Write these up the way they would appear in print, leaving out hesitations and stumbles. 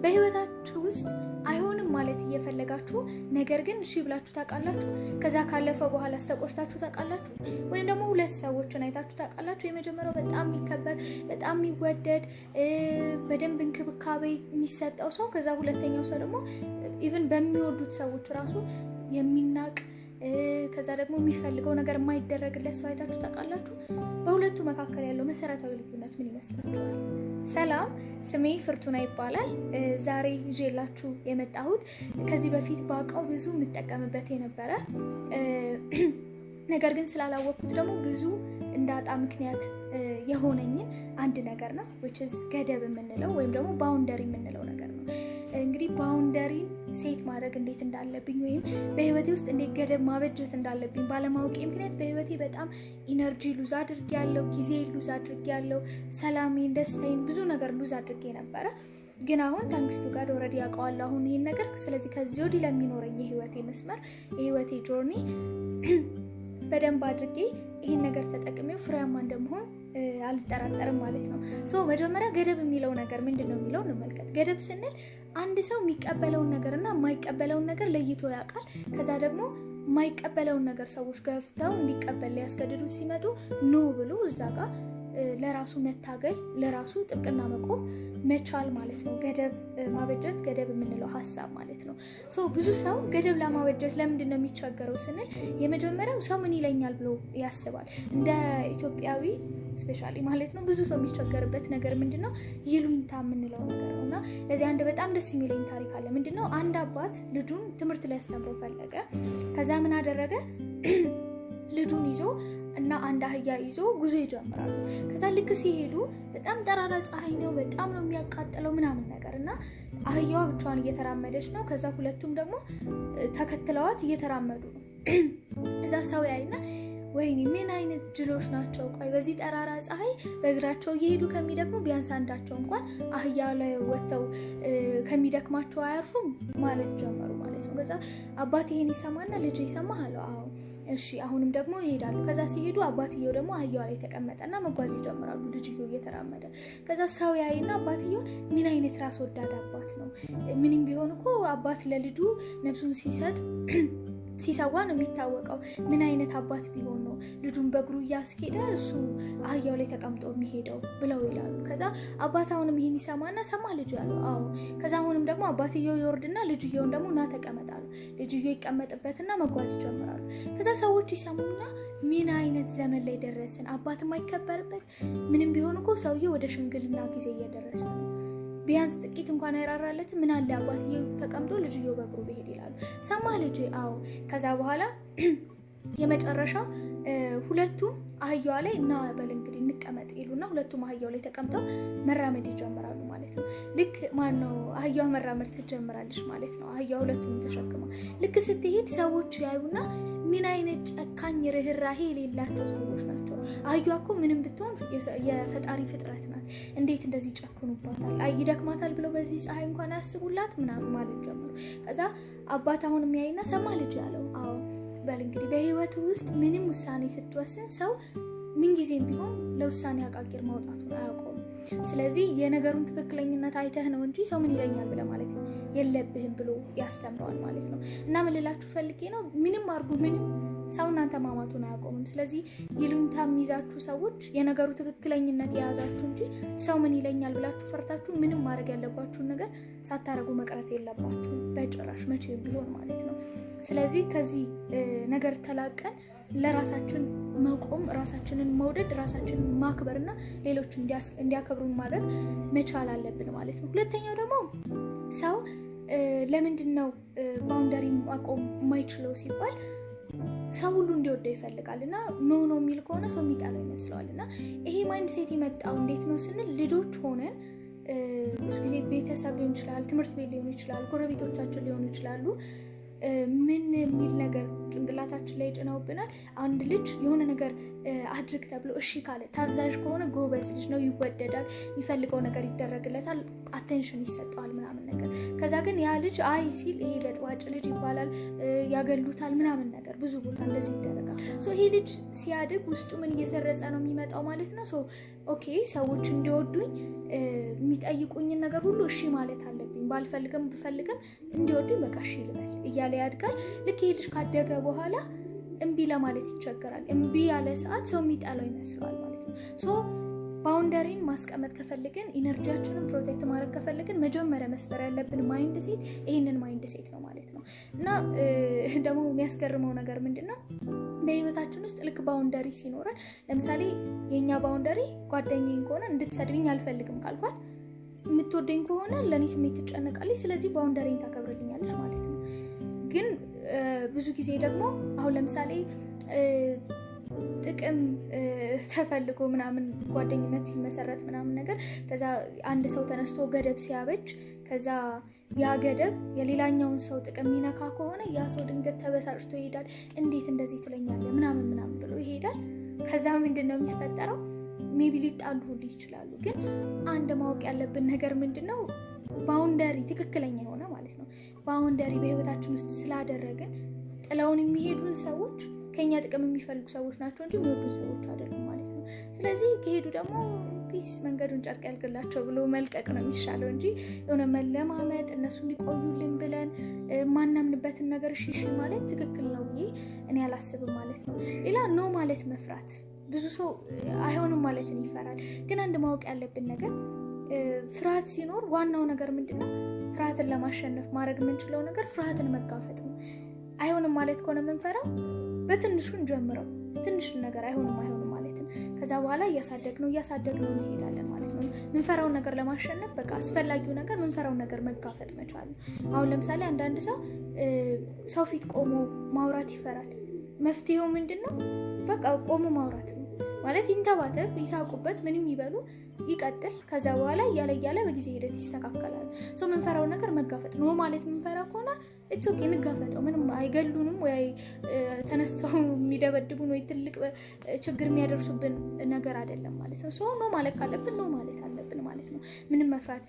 በህይወታችሁ ውስጥ አይሆንም ማለት እየፈለጋችሁ ነገር ግን እሺ ብላችሁ ታውቃላችሁ? ከዛ ካለፈ በኋላ ተቆጭታችሁ ታውቃላችሁ? ወይም ደግሞ ሁለት ሰዎችን አይታችሁ ታውቃላችሁ? የመጀመሪያው በጣም የሚከበር፣ በጣም የሚወደድ፣ በደንብ እንክብካቤ የሚሰጠው ሰው፣ ከዛ ሁለተኛው ሰው ደግሞ even በሚወዱት ሰዎች ራሱ የሚናቅ፣ ከዛ ደግሞ የሚፈልገው ነገር የማይደረግለት ሰው አይታችሁ ታውቃላችሁ? በሁለቱ መካከል ያለው መሰረታዊ ልዩነት ምን ይመስላችኋል? ሰላም፣ ስሜ ፍርቱና ይባላል። ዛሬ ይዤላችሁ የመጣሁት ከዚህ በፊት ባውቀው ብዙ የምጠቀምበት የነበረ፣ ነገር ግን ስላላወቅኩት ደግሞ ብዙ እንዳጣ ምክንያት የሆነኝን አንድ ነገር ነው፣ which is ገደብ የምንለው ወይም ደግሞ boundary የምንለው ነገር ነው። እንግዲህ boundary ን set ማድረግ እንዴት እንዳለብኝ ወይም በህይወቴ ውስጥ እንዴት ገደብ ማበጀት እንዳለብኝ ባለማወቄ ምክንያት በህይወቴ በጣም energy lose አድርጌያለሁ፣ ጊዜ lose አድርጌያለሁ፣ ሰላሜን፣ ደስታዬን፣ ብዙ ነገር lose አድርጌ ነበረ። ግን አሁን thanks to God already አውቀዋለሁ አሁን ይህን ነገር። ስለዚህ ከዚህ ወዲህ ለሚኖረኝ የህይወቴ መስመር፣ የህይወቴ journey በደንብ አድርጌ ይህን ነገር ተጠቅሜው ፍሬያማ እንደመሆን አልጠራጠርም ማለት ነው። So መጀመሪያ ገደብ የሚለው ነገር ምንድን ነው የሚለው እንመልከት። ገደብ ስንል አንድ ሰው የሚቀበለውን ነገር እና የማይቀበለውን ነገር ለይቶ ያውቃል። ከዛ ደግሞ የማይቀበለውን ነገር ሰዎች ገፍተው እንዲቀበል ሊያስገድዱት ሲመጡ no ብሎ እዛ ጋር ለራሱ መታገል፣ ለራሱ ጥብቅና መቆም መቻል ማለት ነው። ገደብ ማበጀት፣ ገደብ የምንለው ሀሳብ ማለት ነው። So ብዙ ሰው ገደብ ለማበጀት ለምንድን ነው የሚቸገረው ስንል የመጀመሪያው ሰው ምን ይለኛል ብሎ ያስባል። እንደ ኢትዮጵያዊ especially ማለት ነው፣ ብዙ ሰው የሚቸገርበት ነገር ምንድን ነው? ይሉኝታ የምንለው ነገር ነው። እና ለዚህ አንድ በጣም ደስ የሚለኝ ታሪክ አለ። ምንድን ነው? አንድ አባት ልጁን ትምህርት ሊያስተምረው ፈለገ። ከዛ ምን አደረገ? ልጁን ይዞ እና አንድ አህያ ይዞ ጉዞ ይጀምራሉ። ከዛ ልክ ሲሄዱ በጣም ጠራራ ፀሐይ ነው፣ በጣም ነው የሚያቃጥለው ምናምን ነገር፣ እና አህያዋ ብቻዋን እየተራመደች ነው። ከዛ ሁለቱም ደግሞ ተከትለዋት እየተራመዱ ነው። እዛ ሰው ያይና ወይኔ ምን አይነት ጅሎች ናቸው? ቆይ በዚህ ጠራራ ፀሐይ በእግራቸው እየሄዱ ከሚደክሙ ቢያንስ አንዳቸው እንኳን አህያ ላይ ወጥተው ከሚደክማቸው አያርፉም ማለት ጀመሩ ማለት ነው። ከዛ አባት ይሄን ይሰማና ልጅ ይሰማህ አለው። አዎ። እሺ፣ አሁንም ደግሞ ይሄዳሉ። ከዛ ሲሄዱ አባትየው ደግሞ አህያዋ ላይ ተቀመጠና መጓዝ ይጀምራሉ፣ ልጅየው እየተራመደ። ከዛ ሰው ያይና አባትየውን ምን አይነት ራስ ወዳድ አባት ነው? ምንም ቢሆን እኮ አባት ለልጁ ነፍሱን ሲሰጥ፣ ሲሰዋ ነው የሚታወቀው። ምን አይነት አባት ቢሆን ነው ልጁን በእግሩ እያስኬደ እሱ አህያው ላይ ተቀምጦ የሚሄደው ብለው ይላሉ። ከዛ አባት አሁንም ይሄን ይሰማና ሰማ ልጅ ያለው። አዎ። ከዛ አሁንም ደግሞ አባትየው ይወርድና ልጅየውን ደግሞ ና ተቀመጥ አሉ። ልጅየው ይቀመጥበትና መጓዝ ይጀምራሉ። ከዛ ሰዎች ይሰሙና ምን አይነት ዘመን ላይ ደረስን? አባት የማይከበርበት፣ ምንም ቢሆን እኮ ሰውየው ወደ ሽምግልና ጊዜ እየደረሰ ነው፣ ቢያንስ ጥቂት እንኳን አይራራለትም። ምን አለ አባትየው ተቀምጦ ልጅየው በእግሩ ብሄድ ይላሉ። ሰማ ልጅ? አዎ። ከዛ በኋላ የመጨረሻ ሁለቱም አህያዋ ላይ እና በል እንግዲህ እንቀመጥ ይሉና ሁለቱም አህያው ላይ ተቀምጠው መራመድ ይጀምራሉ ማለት ነው። ልክ ማን ነው አህያዋ መራመድ ትጀምራለች ማለት ነው። አህያዋ ሁለቱም ተሸክማ ልክ ስትሄድ ሰዎች ያዩና ምን አይነት ጨካኝ፣ ርህራሄ የሌላቸው ሰዎች ናቸው። አህያዋ እኮ ምንም ብትሆን የፈጣሪ ፍጥረት ናት። እንዴት እንደዚህ ይጨክኑባታል? አይ ይደክማታል ብለው በዚህ ፀሐይ እንኳን አያስቡላት ምናምን ማለት ጀመሩ። ከዛ አባት አሁን የሚያይና ሰማ ልጅ ያለው። አዎ። በል እንግዲህ በህይወት ውስጥ ምንም ውሳኔ ስትወስን ሰው ምንጊዜም ቢሆን ለውሳኔ አቃቂር ማውጣቱን አያውቀውም። ስለዚህ የነገሩን ትክክለኝነት አይተህ ነው እንጂ ሰው ምን ይለኛል ብለህ ማለት ነው የለብህም ብሎ ያስተምረዋል ማለት ነው። እና ምን ልላችሁ ፈልጌ ነው፣ ምንም አድርጉ ምንም ሰው እናንተ ማማቱን አያቆምም። ስለዚህ ይሉኝታ የሚይዛችሁ ሰዎች የነገሩ ትክክለኝነት የያዛችሁ እንጂ ሰው ምን ይለኛል ብላችሁ ፈርታችሁ ምንም ማድረግ ያለባችሁን ነገር ሳታረጉ መቅረት የለባችሁም በጭራሽ፣ መቼም ቢሆን ማለት ነው። ስለዚህ ከዚህ ነገር ተላቀን ለራሳችን መቆም፣ ራሳችንን መውደድ፣ ራሳችንን ማክበር እና ሌሎች እንዲያከብሩን ማድረግ መቻል አለብን ማለት ነው። ሁለተኛው ደግሞ ሰው ለምንድን ነው boundary ማቆም የማይችለው ሲባል ሰው ሁሉ እንዲወደው ይፈልጋል እና no no የሚል ከሆነ ሰው የሚጠላው ይመስለዋል። እና ይሄ mindset የመጣው እንዴት ነው ስንል ልጆች ሆነን ብዙ ጊዜ ቤተሰብ ሊሆን ይችላል፣ ትምህርት ቤት ሊሆን ይችላል፣ ጎረቤቶቻችን ሊሆኑ ይችላሉ፣ ምን የሚል ነገር ጭንቅላታችን ላይ ጭነውብናል? አንድ ልጅ የሆነ ነገር አድርግ ተብሎ እሺ ካለ፣ ታዛዥ ከሆነ ጎበዝ ልጅ ነው፣ ይወደዳል፣ የሚፈልገው ነገር ይደረግለታል፣ attention ይሰጠዋል ምናምን ነገር። ከዛ ግን ያ ልጅ አይ ሲል ይሄ በጥባጭ ልጅ ይባላል፣ ያገሉታል ምናምን ነገር፣ ብዙ ቦታ እንደዚህ ይደረጋል። So ይሄ ልጅ ሲያድግ ውስጡ ምን እየሰረጸ ነው የሚመጣው ማለት ነው? So okay፣ ሰዎች እንዲወዱኝ የሚጠይቁኝን ነገር ሁሉ እሺ ማለት አለብኝ። እንዲወዱኝ ባልፈልግም ብፈልግም እንዲወዱኝ በቃ እሺ ልበል እያለ ያድጋል። ልክ ይሄ ልጅ ካደገ በኋላ እምቢ ለማለት ይቸገራል። እምቢ ያለ ሰዓት ሰው የሚጠላው ይመስለዋል ማለት ነው። So boundary ን ማስቀመጥ ከፈለግን፣ energy ያችንን protect ማድረግ ከፈለግን መጀመሪያ መስበር ያለብን mindset ይህንን mindset ነው ማለት ነው። እና ደግሞ የሚያስገርመው ነገር ምንድን ነው? በህይወታችን ውስጥ ልክ boundary ሲኖረን፣ ለምሳሌ የእኛ boundary ጓደኛዬን ከሆነ እንድትሰድብኝ አልፈልግም ካልኳት፣ የምትወደኝ ከሆነ ለእኔ ስሜት ትጨነቃለች። ስለዚህ boundary ን ታከብርልኛለች ማለት ነው። ግን ብዙ ጊዜ ደግሞ አሁን ለምሳሌ ጥቅም ተፈልጎ ምናምን ጓደኝነት ሲመሰረት ምናምን ነገር፣ ከዛ አንድ ሰው ተነስቶ ገደብ ሲያበጅ፣ ከዛ ያ ገደብ የሌላኛውን ሰው ጥቅም የሚነካ ከሆነ ያ ሰው ድንገት ተበሳጭቶ ይሄዳል። እንዴት እንደዚህ ትለኛለህ ምናምን ምናምን ብሎ ይሄዳል። ከዛ ምንድን ነው የሚፈጠረው? Maybe ሊጣሉ ሁሉ ይችላሉ። ግን አንድ ማወቅ ያለብን ነገር ምንድን ነው? Boundary፣ ትክክለኛ የሆነ ማለት ነው፣ boundary በህይወታችን ውስጥ ስላደረግን ጥለውን የሚሄዱን ሰዎች ከኛ ጥቅም የሚፈልጉ ሰዎች ናቸው እንጂ የሚወዱን ሰዎች አይደሉም ማለት ነው። ስለዚህ ከሄዱ ደግሞ peace፣ መንገዱን ጨርቅ ያልግላቸው ብሎ መልቀቅ ነው የሚሻለው እንጂ የሆነ መለማመጥ፣ እነሱ እንዲቆዩልን ብለን ማናምንበትን ነገር እሺ እሺ ማለት ትክክል ነው ብዬ እኔ አላስብም ማለት ነው። ሌላ no ማለት መፍራት። ብዙ ሰው አይሆንም ማለትን ይፈራል። ግን አንድ ማወቅ ያለብን ነገር ፍርሃት ሲኖር ዋናው ነገር ምንድን ነው? ፍርሃትን ለማሸነፍ ማድረግ የምንችለው ነገር ፍርሃትን መጋፈጥ ነው። አይሆንም ማለት ከሆነ የምንፈራው በትንሹ እንጀምረው። ትንሽ ነገር አይሆንም አይሆንም ማለትን ከዛ በኋላ እያሳደግነው እያሳደግነው እንሄዳለን ማለት ነው። ምንፈራውን ነገር ለማሸነፍ በቃ አስፈላጊው ነገር ምንፈራውን ነገር መጋፈጥ መቻል ነው። አሁን ለምሳሌ አንዳንድ ሰው ሰው ፊት ቆሞ ማውራት ይፈራል። መፍትሄው ምንድን ነው? በቃ ቆሞ ማውራት ነው ማለት ይንተባተብ፣ ይሳቁበት፣ ምንም ይበሉ፣ ይቀጥል። ከዛ በኋላ እያለ እያለ በጊዜ ሂደት ይስተካከላል። So ምንፈራውን ነገር መጋፈጥ ነው ማለት ምንፈራ ከሆነ it's okay፣ እንጋፈጠው። ምንም አይገሉንም ወይ ተነስተው የሚደበድቡን ወይ ትልቅ ችግር የሚያደርሱብን ነገር አይደለም ማለት ነው። So no ማለት ካለብን no ማለት አለብን ማለት ነው። ምንም መፍራት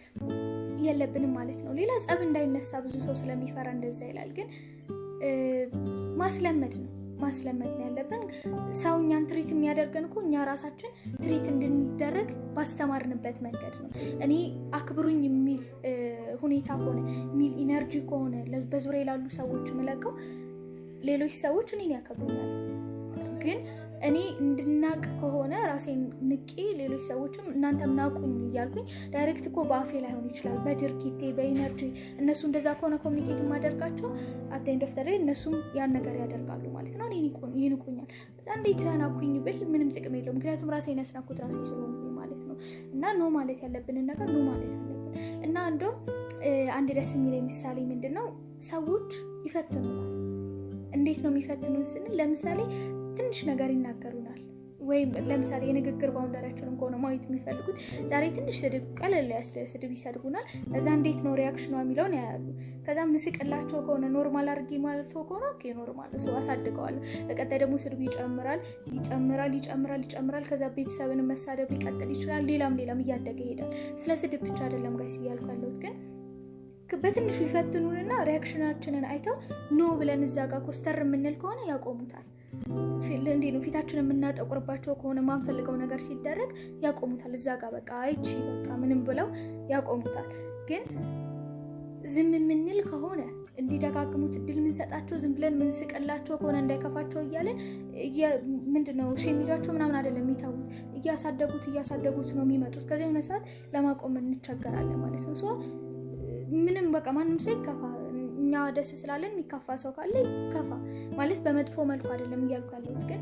የለብንም ማለት ነው። ሌላ ጸብ እንዳይነሳ ብዙ ሰው ስለሚፈራ እንደዛ ይላል። ግን ማስለመድ ነው ያለብን። ሰው እኛን treat የሚያደርገን እኮ እኛ ራሳችን treat እንድንደረግ ባስተማርንበት መንገድ ነው። እኔ አክብሩኝ የሚል ሁኔታ ከሆነ፣ የሚል energy ከሆነ በዙሪያ ላሉ ሰዎች የምለቀው፣ ሌሎች ሰዎች እኔን ያከብሩኛል። ግን እኔ እንድናቅ ከሆነ ራሴን ንቄ ሌሎች ሰዎችም እናንተም ናቁኝ እያልኩኝ፣ direct እኮ በአፌ ላይሆን ይችላል፣ በድርጊቴ፣ በ energy እነሱ እንደዛ ከሆነ communicate የማደርጋቸው at the end of the day እነሱም ያን ነገር ያደርጋሉ ማለት ነው። እኔን ይንቁኛል። እዛ እንዴት ተናኩኝ ብል ምንም ጥቅም የለውም። ምክንያቱም ራሴን ያስናኩት ራሴ ስለሆንኩኝ ማለት ነው። እና no ማለት ያለብንን ነገር no ማለት አለብን። እና እንደውም አንድ ደስ የሚለኝ ምሳሌ ምንድን ነው? ሰዎች ይፈትኑናል። እንዴት ነው የሚፈትኑን ስንል ለምሳሌ ትንሽ ነገር ይናገሩናል። ወይም ለምሳሌ የንግግር boundary ያቸውን ከሆነ ማየት የሚፈልጉት ዛሬ ትንሽ ስድብ፣ ቀለል ያለ ስድብ ይሰድቡናል። ከዛ እንዴት ነው reaction ኗ የሚለውን ያያሉ። ከዛ ምስቅላቸው ከሆነ፣ normal አድርጌ ማልፈው ከሆነ okay normal ሰው አሳድገዋለሁ። በቀጣይ ደግሞ ስድቡ ይጨምራል፣ ይጨምራል፣ ይጨምራል፣ ይጨምራል። ከዛ ቤተሰብን መሳደብ ሊቀጥል ይችላል። ሌላም ሌላም እያደገ ይሄዳል። ስለ ስድብ ብቻ አይደለም guys እያልኩ ያለሁት፣ ግን በትንሹ ይፈትኑንና reaction ኣችንን አይተው no ብለን እዛ ጋር ኮስተር የምንል ከሆነ ያቆሙታል። እንዴ ነው ፊታችን የምናጠቁርባቸው ከሆነ፣ ማንፈልገው ነገር ሲደረግ ያቆሙታል። እዛ ጋር በቃ አይቺ በቃ ምንም ብለው ያቆሙታል። ግን ዝም የምንል ከሆነ፣ እንዲደጋግሙት እድል የምንሰጣቸው፣ ዝም ብለን ምንስቅላቸው ከሆነ እንዳይከፋቸው እያለን፣ ምንድነው shame ይዟቸው ምናምን አይደለም የሚተዉት፣ እያሳደጉት እያሳደጉት ነው የሚመጡት። ከዚያ የሆነ ሰዓት ለማቆም እንቸገራለን ማለት ነው። ምንም በቃ ማንም ሰው ይከፋ፣ እኛ ደስ ስላለን የሚከፋ ሰው ካለ ይከፋ ማለት በመጥፎ መልኩ አይደለም እያልኩ ያለሁት። ግን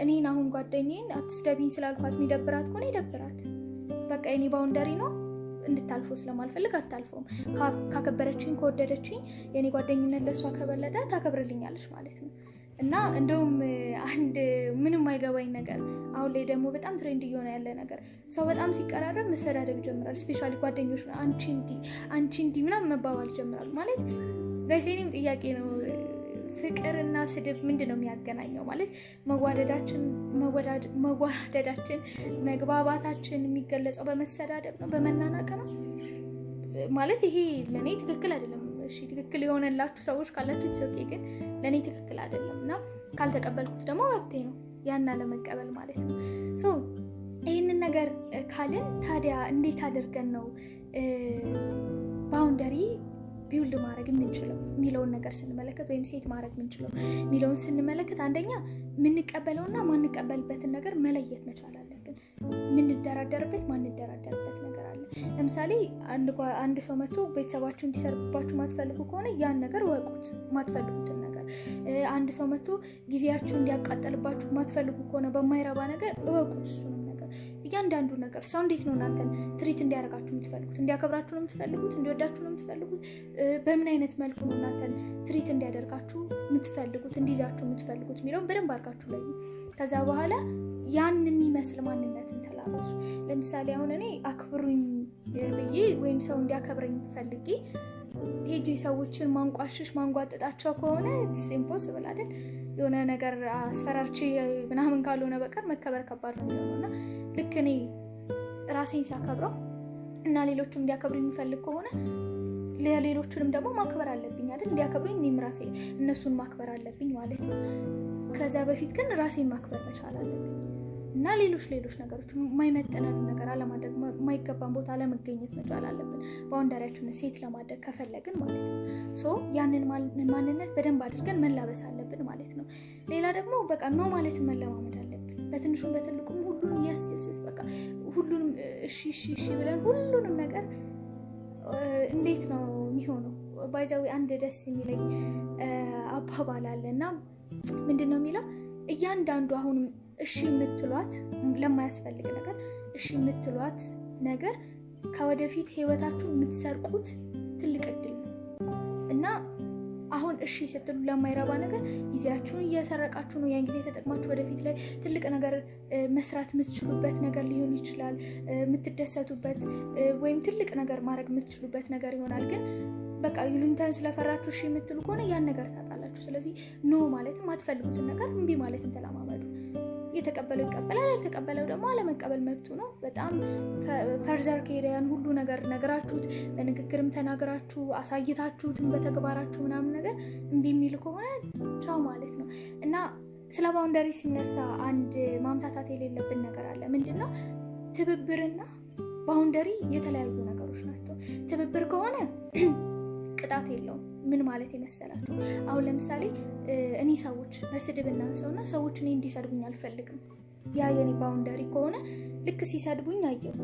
እኔን አሁን ጓደኛዬን አትስደቢኝ ስላልኳት የሚደብራት ከሆነ ይደብራት። በቃ የኔ boundary ነው፣ እንድታልፎ ስለማልፈልግ አታልፈውም። ካከበረችኝ፣ ከወደደችኝ፣ የኔ ጓደኝነት ለእሷ ከበለጠ ታከብርልኛለች ማለት ነው። እና እንደውም አንድ ምንም አይገባኝ ነገር፣ አሁን ላይ ደግሞ በጣም trend እየሆነ ያለ ነገር፣ ሰው በጣም ሲቀራረብ መሰዳደብ ይጀምራል። Especially ጓደኞች አንቺ እንዲ አንቺ እንዲ ምናምን መባባል ይጀምራሉ። ማለት guys የኔም ጥያቄ ነው፣ ፍቅርና ስድብ ምንድን ነው የሚያገናኘው? ማለት መዋደዳችን መግባባታችን የሚገለጸው በመሰዳደብ ነው፣ በመናናቅ ነው? ማለት ይሄ ለእኔ ትክክል አይደለም። እሺ ትክክል የሆነላችሁ ሰዎች ካላችሁ it's okay፣ ግን ለእኔ ትክክል አይደለም እና ካልተቀበልኩት ደግሞ መብቴ ነው ያን አለመቀበል ማለት ነው። So ይህንን ነገር ካልን ታዲያ እንዴት አድርገን ነው boundary ማድረግ የምንችለው የሚለውን ነገር ስንመለከት ወይም set ማድረግ የምንችለው የሚለውን ስንመለከት፣ አንደኛ የምንቀበለውና ማንቀበልበትን ነገር መለየት መቻል አለብን። የምንደራደርበት ማንደራደርበት ነገር አለ። ለምሳሌ አንድ ሰው መጥቶ ቤተሰባችሁ እንዲሰርባችሁ ማትፈልጉ ከሆነ ያን ነገር ወቁት፣ ማትፈልጉትን ነገር። አንድ ሰው መጥቶ ጊዜያችሁ እንዲያቃጠልባችሁ ማትፈልጉ ከሆነ በማይረባ ነገር እወቁት እሱንም ነገር። እያንዳንዱ ነገር ሰው እንዴት ነው እናንተን treat እንዲያደርጋችሁ የምትፈልጉት? እንዲያከብራችሁ ነው የምትፈልጉት? እንዲወዳችሁ ነው የምትፈልጉት? በምን አይነት መልኩ ነው እናንተን treat እንዲያደርጋችሁ የምትፈልጉት፣ እንዲይዛችሁ የምትፈልጉት የሚለውን በደንብ አድርጋችሁ ለዩ። ከዛ በኋላ ያን የሚመስል ማንነትን ተላበሱ። ለምሳሌ አሁን እኔ አክብሩኝ ብዬ ወይም ሰው እንዲያከብረኝ ፈልጌ ሄጄ ሰዎችን ማንቋሽሽ ማንጓጥጣቸው ከሆነ impossible አይደል? የሆነ ነገር አስፈራርቼ ምናምን ካልሆነ በቀር መከበር ከባድ ነው የሚሆነው። እና ልክ እኔ ራሴን ሳከብረው እና ሌሎቹም እንዲያከብሩ የሚፈልግ ከሆነ ሌሎቹንም ደግሞ ማክበር አለብኝ አይደል? እንዲያከብሩኝ እኔም ራሴ እነሱን ማክበር አለብኝ ማለት ነው። ከዛ በፊት ግን ራሴን ማክበር መቻል አለብኝ። እና ሌሎች ሌሎች ነገሮች የማይመጥነን ነገር አለማድረግ፣ የማይገባን ቦታ አለመገኘት መቻል አለብን፣ boundary ያችንን set ለማድረግ ከፈለግን ማለት ነው። So ያንን ማንነት በደንብ አድርገን መላበስ አለብን ማለት ነው። ሌላ ደግሞ በቃ no ማለት መለማመድ አለብን። በትንሹም በትልቁም ሁሉንም yes በቃ ሁሉንም እሺ እሺ እሺ ብለን ሁሉንም ነገር እንዴት ነው የሚሆነው? By the way አንድ ደስ የሚለኝ አባባል አለ። እና ምንድን ነው የሚለው? እያንዳንዱ አሁንም እሺ የምትሏት ለማያስፈልግ ነገር እሺ የምትሏት ነገር ከወደፊት ህይወታችሁ የምትሰርቁት ትልቅ እድል ነው። እና አሁን እሺ ስትሉ ለማይረባ ነገር ጊዜያችሁን እየሰረቃችሁ ነው። ያን ጊዜ ተጠቅማችሁ ወደፊት ላይ ትልቅ ነገር መስራት የምትችሉበት ነገር ሊሆን ይችላል። የምትደሰቱበት ወይም ትልቅ ነገር ማድረግ የምትችሉበት ነገር ይሆናል። ግን በቃ ይሉኝታን ስለፈራችሁ እሺ የምትሉ ከሆነ ያን ነገር ታጣላችሁ። ስለዚህ no ማለትም፣ የማትፈልጉትን ነገር እምቢ ማለትም ተለማመዱ። የተቀበለው ይቀበላል፣ ያልተቀበለው ደግሞ አለመቀበል መብቱ ነው። በጣም further ከሄደ ያን ሁሉ ነገር ነገራችሁት፣ በንግግርም ተናግራችሁ አሳይታችሁትም በተግባራችሁ ምናምን ነገር እምቢ የሚል ከሆነ ቻው ማለት ነው። እና ስለ boundary ሲነሳ አንድ ማምታታት የሌለብን ነገር አለ። ምንድን ነው? ትብብርና boundary የተለያዩ ነገሮች ናቸው። ትብብር ከሆነ ቅጣት የለውም። ምን ማለት የመሰላችሁ? አሁን ለምሳሌ እኔ ሰዎች በስድብ እናንሰውና ሰዎች እኔ እንዲሰድቡኝ አልፈልግም። ያ የኔ boundary ከሆነ ልክ ሲሰድቡኝ አየሁ፣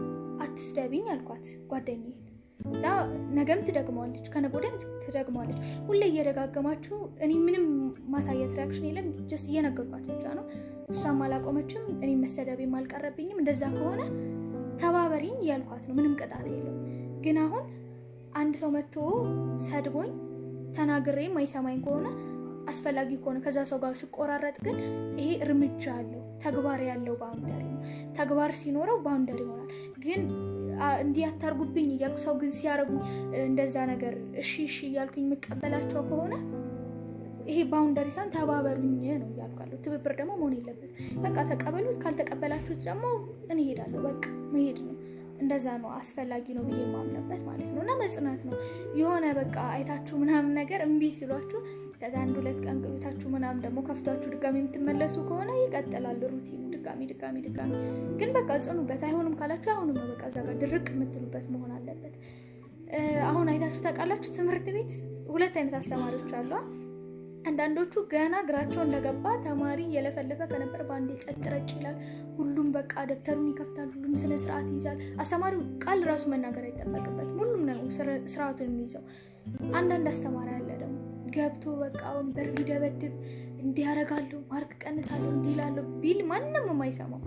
አትስደቢኝ አልኳት ጓደኛዬን። እዛ ነገም ትደግመዋለች፣ ከነገ ወዲያም ትደግመዋለች። ሁሌ እየደጋገማችሁ እኔ ምንም ማሳየት reaction የለም፣ just እየነገርኳት ብቻ ነው። እሷም አላቆመችም፣ እኔ መሰደቤም አልቀረብኝም። እንደዛ ከሆነ ተባበሪኝ እያልኳት ነው፣ ምንም ቅጣት የለውም። ግን አሁን አንድ ሰው መጥቶ ሰድቦኝ ተናግሬ የማይሰማኝ ከሆነ፣ አስፈላጊ ከሆነ ከዛ ሰው ጋር ስቆራረጥ ግን ይሄ እርምጃ አለው፣ ተግባር ያለው boundary ነው። ተግባር ሲኖረው boundary ይሆናል። ግን እንዲህ አታርጉብኝ እያልኩ ሰው ግን ሲያደርጉኝ እንደዛ ነገር እሺ እሺ እያልኩኝ የምቀበላቸው ከሆነ ይሄ boundary ሳይሆን ተባበሩኝ ነው እያልኩ ያለሁት። ትብብር ደግሞ መሆን የለበትም። በቃ ተቀበሉት፣ ካልተቀበላችሁት ደግሞ እኔ እሄዳለሁ። በቃ መሄድ ነው። እንደዛ ነው አስፈላጊ ነው ብዬ የማምንበት ማለት ነው። እና መጽናት ነው። የሆነ በቃ አይታችሁ ምናምን ነገር እምቢ ሲሏችሁ ከዛ አንድ ሁለት ቀን ቆይታችሁ ምናምን ደግሞ ከፍቷችሁ ድጋሚ የምትመለሱ ከሆነ ይቀጥላል routine ኑ፣ ድጋሚ ድጋሚ ድጋሚ። ግን በቃ ጽኑበት። አይሆንም ካላችሁ አይሆንም ነው። በቃ እዛ ጋር ድርቅ የምትሉበት መሆን አለበት። አሁን አይታችሁ ታውቃላችሁ፣ ትምህርት ቤት ሁለት አይነት አስተማሪዎች አሉ። አንዳንዶቹ ገና እግራቸው እንደገባ ተማሪ እየለፈለፈ ከነበር በአንዴ ጸጥ ረጭ ይላል። ሁሉም በቃ ደብተሩን ይከፍታል። ሁሉም ስነ ስርዓት ይይዛል። አስተማሪው ቃል ራሱ መናገር አይጠበቅበትም። ሁሉም ነው ስርዓቱን የሚይዘው። አንዳንድ አስተማሪ አለ ደግሞ ገብቶ በቃ ወንበር ቢደበድብ፣ እንዲህ ያደርጋለሁ፣ mark ቀንሳለሁ፣ እንዲህ እላለሁ ቢል ማንም የማይሰማው።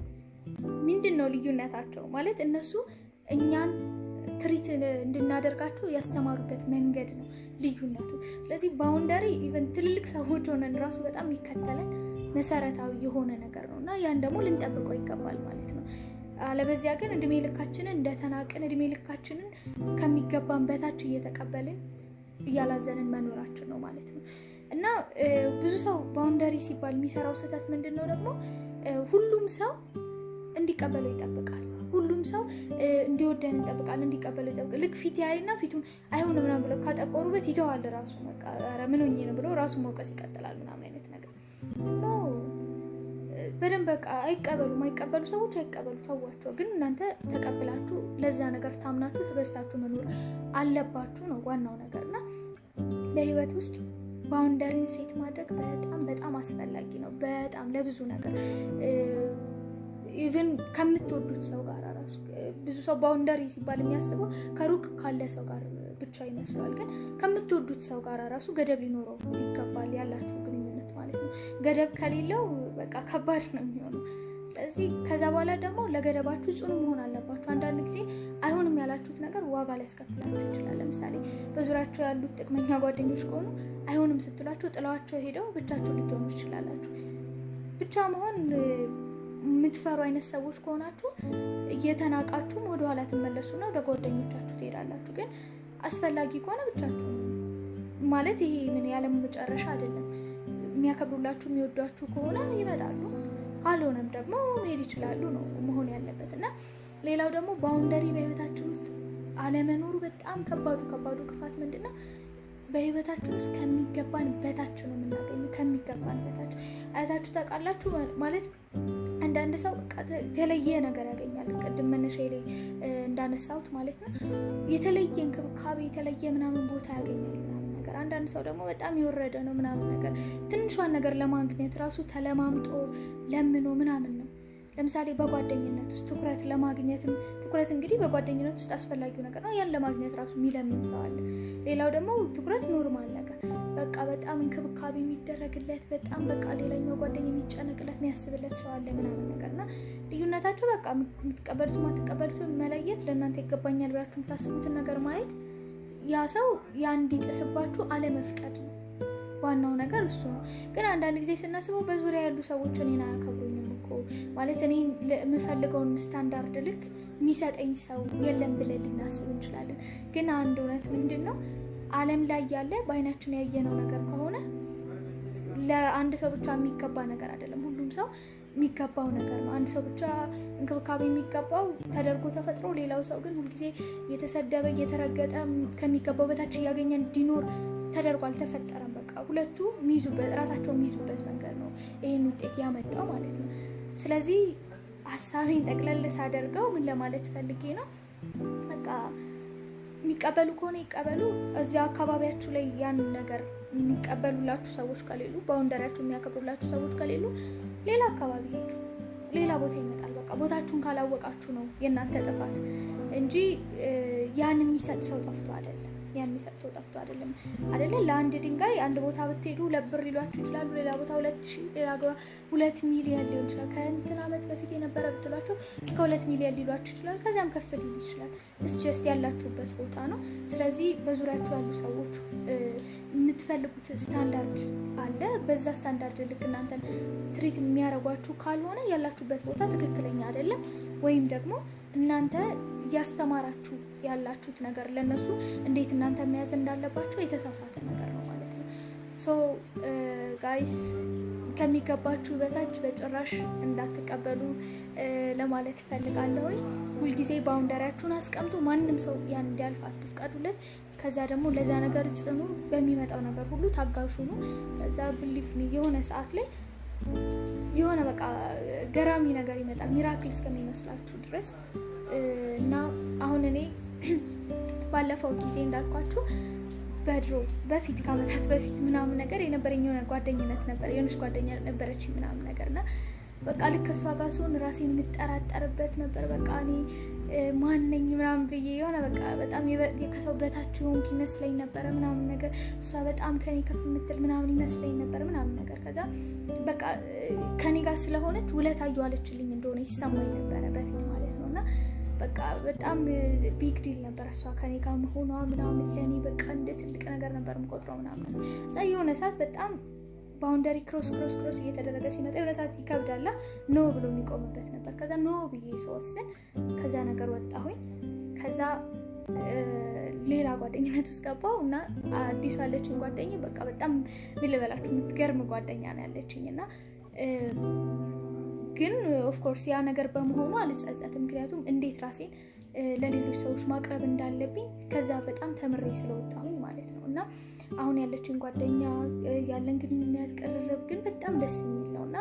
ምንድን ነው ልዩነታቸው? ማለት እነሱ እኛን treat እንድናደርጋቸው ያስተማሩበት መንገድ ነው ልዩነቱ። ስለዚህ boundary even ትልልቅ ሰዎች ሆነን ራሱ በጣም የሚከተለን መሰረታዊ የሆነ ነገር ነው እና ያን ደግሞ ልንጠብቀው ይገባል ማለት ነው። አለበዚያ ግን እድሜ ልካችንን እንደተናቅን፣ እድሜ ልካችንን ከሚገባን በታች እየተቀበልን እያላዘንን መኖራችን ነው ማለት ነው። እና ብዙ ሰው boundary ሲባል የሚሰራው ስህተት ምንድን ነው ደግሞ? ሁሉም ሰው እንዲቀበለው ይጠብቃል። ሁሉም ሰው እንዲወደን ይጠብቃል፣ እንዲቀበለው ይጠብቃል። ልክ ፊት ያይና ፊቱን አይሆንም ምናምን ብለው ካጠቆሩበት ይተዋል ራሱ፣ በቃ ኧረ ምን ሆኜ ነው ብሎ ራሱ መውቀስ ይቀጥላል ምናምን አይነት ነገር። No፣ በደንብ በቃ አይቀበሉ። የማይቀበሉ ሰዎች አይቀበሉ፣ ተዋቸው። ግን እናንተ ተቀብላችሁ ለዛ ነገር ታምናችሁ ተገዝታችሁ መኖር አለባችሁ ነው ዋናው ነገር። እና በህይወት ውስጥ boundary ን set ማድረግ በጣም በጣም አስፈላጊ ነው። በጣም ለብዙ ነገር even ከምትወዱት ሰው ጋር ራሱ ብዙ ሰው boundary ሲባል የሚያስበው ከሩቅ ካለ ሰው ጋር ብቻ ይመስለዋል። ግን ከምትወዱት ሰው ጋር ራሱ ገደብ ሊኖረው ይገባል ያላችሁ ግንኙነት ማለት ነው። ገደብ ከሌለው በቃ ከባድ ነው የሚሆነው። ስለዚህ ከዛ በኋላ ደግሞ ለገደባችሁ ጽኑ መሆን አለባችሁ። አንዳንድ ጊዜ አይሆንም ያላችሁት ነገር ዋጋ ሊያስከፍላችሁ ይችላል። ለምሳሌ በዙሪያችሁ ያሉት ጥቅመኛ ጓደኞች ከሆኑ አይሆንም ስትሏቸው ጥለዋቸው ሄደው ብቻችሁ ልትሆኑ ትችላላችሁ። ብቻ መሆን የምትፈሩ አይነት ሰዎች ከሆናችሁ እየተናቃችሁም ወደኋላ ትመለሱና ወደ ጓደኞቻችሁ ትሄዳላችሁ። ግን አስፈላጊ ከሆነ ብቻችሁ ማለት ይሄ ምን ያለም መጨረሻ አይደለም። የሚያከብሩላችሁ የሚወዷችሁ ከሆነ ይመጣሉ፣ ካልሆነም ደግሞ መሄድ ይችላሉ ነው መሆን ያለበት። እና ሌላው ደግሞ boundary በህይወታችን ውስጥ አለመኖሩ በጣም ከባዱ ክፋት ምንድነው? በህይወታችን ውስጥ ከሚገባን በታች ነው የምናገኘው። ከሚገባን በታች አይታችሁ ታውቃላችሁ። ማለት አንዳንድ ሰው የተለየ ነገር ያገኛል። ቅድም መነሻዬ ላይ እንዳነሳሁት ማለት ነው የተለየ እንክብካቤ፣ የተለየ ምናምን ቦታ ያገኛል ምናምን ነገር። አንዳንድ ሰው ደግሞ በጣም የወረደ ነው ምናምን ነገር ትንሿን ነገር ለማግኘት ራሱ ተለማምጦ ለምኖ ምናምን ነው። ለምሳሌ በጓደኝነት ውስጥ ትኩረት ለማግኘትም ትኩረት እንግዲህ በጓደኝነት ውስጥ አስፈላጊው ነገር ነው። ያን ለማግኘት ራሱ የሚለምን ሰው አለ። ሌላው ደግሞ ትኩረት normal ነገር በቃ በጣም እንክብካቤ የሚደረግለት በጣም በቃ ሌላኛው ጓደኛ የሚጨነቅለት የሚያስብለት ሰው አለ ምናምን ነገርና ልዩነታቸው በቃ የምትቀበሉት ማትቀበሉት መለየት፣ ለእናንተ ይገባኛል ብላችሁ የምታስቡትን ነገር ማየት፣ ያ ሰው ያ እንዲጥስባችሁ አለመፍቀድ ነው ዋናው ነገር እሱ ነው። ግን አንዳንድ ጊዜ ስናስበው በዙሪያ ያሉ ሰዎች እኔን አያከብሩኝም እኮ ማለት እኔ የምፈልገውን ስታንዳርድ ልክ የሚሰጠኝ ሰው የለም ብለን ልናስብ እንችላለን። ግን አንድ እውነት ምንድነው ዓለም ላይ ያለ በአይናችን ያየነው ነገር ከሆነ ለአንድ ሰው ብቻ የሚገባ ነገር አይደለም። ሁሉም ሰው የሚገባው ነገር ነው። አንድ ሰው ብቻ እንክብካቤ የሚገባው ተደርጎ ተፈጥሮ፣ ሌላው ሰው ግን ሁልጊዜ እየተሰደበ እየተረገጠ ከሚገባው በታች እያገኘ እንዲኖር ተደርጎ አልተፈጠረም። በቃ ሁለቱ የሚይዙበት ራሳቸው የሚይዙበት መንገድ ነው ይሄን ውጤት ያመጣው ማለት ነው። ስለዚህ ሀሳቤን ጠቅለል ሳደርገው ምን ለማለት ፈልጌ ነው፣ በቃ የሚቀበሉ ከሆነ ይቀበሉ። እዚያ አካባቢያችሁ ላይ ያን ነገር የሚቀበሉላችሁ ሰዎች ከሌሉ፣ boundary ያችሁ የሚያከብሩላችሁ ሰዎች ከሌሉ ሌላ አካባቢ ሄዱ፣ ሌላ ቦታ ይመጣል። በቃ ቦታችሁን ካላወቃችሁ ነው የእናንተ ጥፋት እንጂ ያን የሚሰጥ ሰው ጠፍቶ አይደለም። ያን የሚሰጥ ሰው ጠፍቶ አይደለም አይደለ። ለአንድ ድንጋይ አንድ ቦታ ብትሄዱ 2 ብር ሊሏችሁ ይችላሉ። ሌላ ቦታ 2000፣ ሌላ 2 ሚሊዮን ሊሆን ይችላል። ከእንትን ዓመት በፊት የነበረ ብትሏቸው እስከ 2 ሚሊዮን ሊሏችሁ ይችላል። ከዚያም ከፍ ሊል ይችላል። It's just ያላችሁበት ቦታ ነው። ስለዚህ በዙሪያችሁ ያሉ ሰዎች የምትፈልጉት ስታንዳርድ አለ። በዛ ስታንዳርድ ልክ እናንተን treat የሚያደርጓችሁ ካልሆነ ያላችሁበት ቦታ ትክክለኛ አይደለም፣ ወይም ደግሞ እናንተ ያስተማራችሁ ያላችሁት ነገር ለነሱ እንዴት እናንተ መያዝ እንዳለባችሁ የተሳሳተ ነገር ነው ማለት ነው። So guys ከሚገባችሁ በታች በጭራሽ እንዳትቀበሉ ለማለት እፈልጋለሁ። ሁልጊዜ boundary ያችሁን አስቀምጡ። ማንም ሰው ያን እንዲያልፍ አትፍቀዱለት። ከዛ ደግሞ ለዛ ነገር ጽኑ፣ በሚመጣው ነገር ሁሉ ታጋሹ ነው። ከዛ believe me የሆነ ሰዓት ላይ የሆነ በቃ ገራሚ ነገር ይመጣል፣ miracle እስከሚመስላችሁ ድረስ። እና አሁን እኔ ባለፈው ጊዜ እንዳልኳችሁ በድሮ በፊት ከዓመታት በፊት ምናምን ነገር የነበረኝ የሆነ ጓደኝነት ነበር፣ የሆነች ጓደኛ ነበረች ምናምን ነገርና በቃ ልክ ከሷ ጋር ስሆን ራሴን የምጠራጠርበት ነበር። በቃ እኔ ማን ነኝ ምናምን ብዬ የሆነ በቃ በጣም ከሰው በታች የሆንኩ ይመስለኝ ነበር ምናምን ነገር። እሷ በጣም ከኔ ከፍ የምትል ምናምን ይመስለኝ ነበር ምናምን ነገር። ከዛ በቃ ከኔ ጋር ስለሆነች ውለታ እየዋለችልኝ እንደሆነ ይሰማኝ ነበረ በፊት ማለት ነውና በቃ በጣም big deal ነበር እሷ ከኔ ጋር መሆኗ ምናምን ለኔ በቃ እንደ ትልቅ ነገር ነበር የምቆጥረው ምናምን። እዛ የሆነ ሰዓት በጣም boundary cross cross cross እየተደረገ ሲመጣ የሆነ ሰዓት ይከብዳላ no ብሎ የሚቆምበት ነበር። ከዛ no ብዬ ስወስን ከዛ ነገር ወጣሁኝ። ከዛ ሌላ ጓደኝነት ውስጥ ገባሁ እና አዲሷ ያለችኝ ጓደኛ በቃ በጣም ምን ልበላችሁ የምትገርም ጓደኛ ነው ያለችኝ። እና ግን of course ያ ነገር በመሆኑ አልጸጸትም። ምክንያቱም እንዴት ራሴን ለሌሎች ሰዎች ማቅረብ እንዳለብኝ ከዛ በጣም ተምሬ ስለወጣሁኝ ማለት ነው። እና አሁን ያለችኝ ጓደኛ ያለን ግንኙነት ቅርርብ ግን በጣም ደስ የሚል ነውና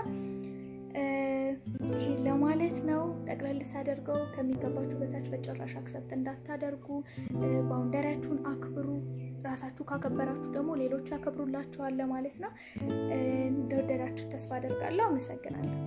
ይሄ ለማለት ነው። ጠቅለል ሳደርገው ከሚገባችሁ በታች በጭራሽ accept እንዳታደርጉ፣ boundary ያችሁን አክብሩ፣ ራሳችሁ ካከበራችሁ ደግሞ ሌሎች ያከብሩላችኋል ማለት ነው። እንደወደዳችሁ ተስፋ አደርጋለሁ። አመሰግናለሁ።